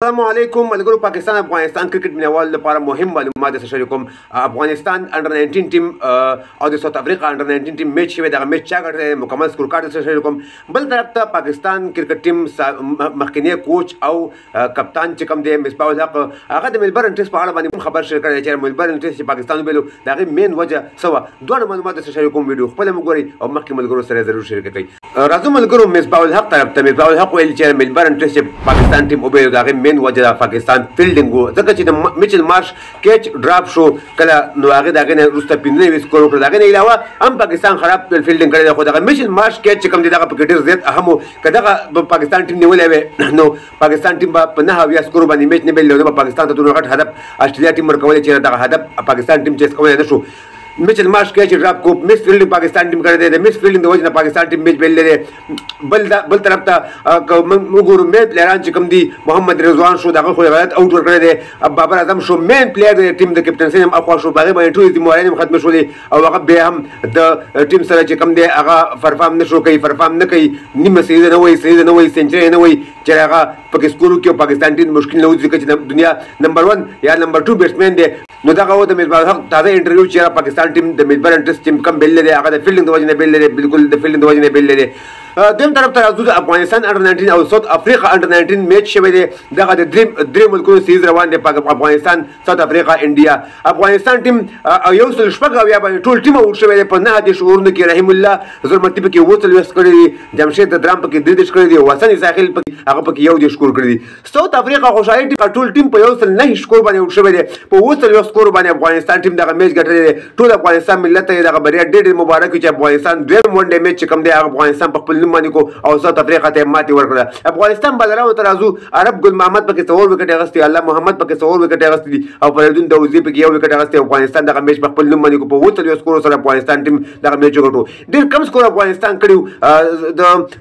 السلام علیکم ملګرو، پاکستان افغانستان کرکټ مینوال لپاره مهم معلومات درسره شریکوم. افغانستان انډر 19 ټیم او د ساوت افریقا انډر 19 ټیم میچ شوی، دغه میچ چا ګټلی، مکمل سکور کارت درسره شریکوم. بل طرف ته پاکستان کرکټ ټیم مخکنی کوچ او کپتان چې کوم دی مصباح الحق، هغه د ملبرن ټیسټ په اړه باندې هم خبر شریک کړی چې ملبرن ټیسټ چې پاکستان وبایلو د هغې مین وجه څه وه. دواړه معلومات درسره شریکوم، ویډیو خپله مو ګورئ او مخکې ملګرو سره ضرور شریک کړئ. راځو ملګرو مصباح الحق طرف ته. مصباح الحق ویل چې ملبرن ټیسټ چې پاکستان ټیم وبایلو د هغې مین وجه د پاکستان فیلډینګ وو، ځکه چې د میچل مارش کیچ ډراپ شو کله نو هغې د هغې نه وروسته 95 سکور وکړ. د هغې نه علاوه هم پاکستان خراب فیلډینګ کړی دی، خو دغه میچل مارش کیچ چې کوم دی دغه پکې ډېر زیات اهم و. که دغه پاکستان ټیم نیولی وی نو پاکستان ټیم به په 79 سکور باندې میچ نه بایللی، نو به پاکستان ته دومره غټ هدف اسټرالیا ټیم ورکولی چې دغه هدف پاکستان ټیم چیس کولی نه شو. میچل مارش کیچ ډراپ کو، مس فیلډینګ پاکستان ټیم کړی دی، د مس فیلډینګ د وجې نه پاکستان ټیم میچ بایللی دی. بل طرف ته که موږ وګورو مین پلیران چې کوم دي، محمد رضوان شو، د هغه خو یې غلط اوټ ورکړی دی. بابر اعظم شو، مین پلیر د ټیم د کپټنسۍ هم اخوا شو، په هغې باندې ټولې ذمهوارۍ هم ختمې شولې او هغه بیا هم د ټیم سره چې کوم دی هغه فرفام نه شو کوي، فرفام نه کوي، نیمه سیریزه نه وایي، سیریزه نه وایي، سینچري نه وایي چې هغه پکې سکور وکړي او پاکستان ټیم مشکل نه وځي، ځکه چې د دنیا نمبر 1 یا نمبر 2 بیټسمین دی. نو دغه و د مصباح الحق تازه انټرویو چې پاکستان ټیم د ملبرن ټیسټ ټیم کم بایللی دی، هغه د فیلډینګ د وجې نه بایللی دی، بالکل د فیلډینګ د وجې نه بایللی دی. دویم طرف ته راځو، د افغانستان انډر 19 او ساوت افریقا انډر 19 میچ شوی دی. دغه د درې ملکونو سیریز روان دی، افغانستان، ساوت افریقا، انډیا. افغانستان ټیم 176 باندې ټول ټیم اوټ شوی دی په 39 اورونو کې. رحیم الله زرمتي پکې 47 کړي دي، جمشید درام پکې 33 کړي دي، او حسن عیساخیل پکې هغه پکې 31 سکور کړي دي. ساوت افریقا خوشحالي ټیم ټول ټیم په 109 سکور باندې اوټ شوی دی، په 47 سکور باندې افغانستان ټیم دغه میچ ګټلی دی. ټول افغانستان ملت ته دغه بریا ډېر ډېر مبارک وي چې افغانستان دویم ون ډے میچ چې کوم دی هغه افغانستان په خپل نوم باندې کو او ساوت افریقا ته ماتې ورکړه. افغانستان بالرانو ته راځو، عرب ګل محمد پکې 4 وکټې اخیستې، الله محمد پکې 4 وکټې اخیستې دي او فریدون دوزي پکې 1 وکټ اخیستې. افغانستان دغه میچ په خپل نوم باندې کو، په 47 سکور سره افغانستان ټیم دغه میچ وګټو. ډېر کم سکور افغانستان کړی،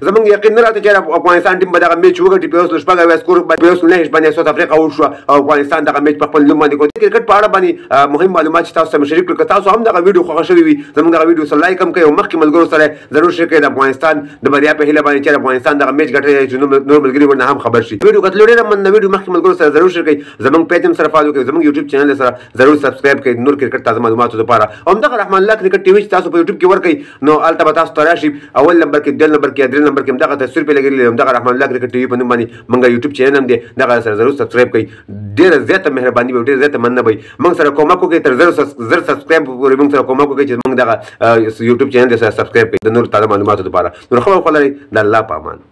زمونږ یقین نه راته چې افغانستان ټیم به دغه میچ وګټي. په 176 سکور په 109 باندې ساوت افریقا وشوه او افغانستان دغه میچ په خپل نوم باندې کو. د کرکټ په اړه باندې مهم معلومات چې تاسو سره شریک کړل. که تاسو هم دغه ویډیو خوښه شوې وي زمونږ دغه ویډیو سره لایک هم کړئ او مخکې ملګرو سره ضرور شریک کړئ. د افغانستان د بریا په هیله باندې چې افغانستان دغه میچ ګټلی چې نور ملګري ورنه هم خبر شي. ویډیو کتلو ډېره مننه. ویډیو مخکې ملګرو سره ضرور شریک کړئ، زمونږ پیج هم سره فالو کړئ، زمونږ یوټیوب چینل سره ضرور سبسکرایب کړئ نور کرکټ تازه معلوماتو لپاره. او همدغه رحمان الله کرکټ ټي وي چې تاسو په یوټیوب کې ورکړئ نو هلته به تاسو ته راشي اول نمبر کې، دویم نمبر کې، دریم نمبر کې همدغه تصویر پرې لګېدلی، همدغه رحمان الله کرکټ ټي وي په نوم باندې مونږ یوټیوب چینل هم دی، دغه سره ضرور سبسکرایب کړئ. ډېره زیاته مهرباني به، ډېره زیاته مننه به وي. مونږ سره کومک وکړئ تر 1000 سبسکرایب پورې مونږ سره کومک وکړئ چې مونږ دغه یوټیوب چینل سره سبسکرایب کړئ د نور تازه معلوماتو لپاره. نور ښه وخت ولرئ، د الله په امان.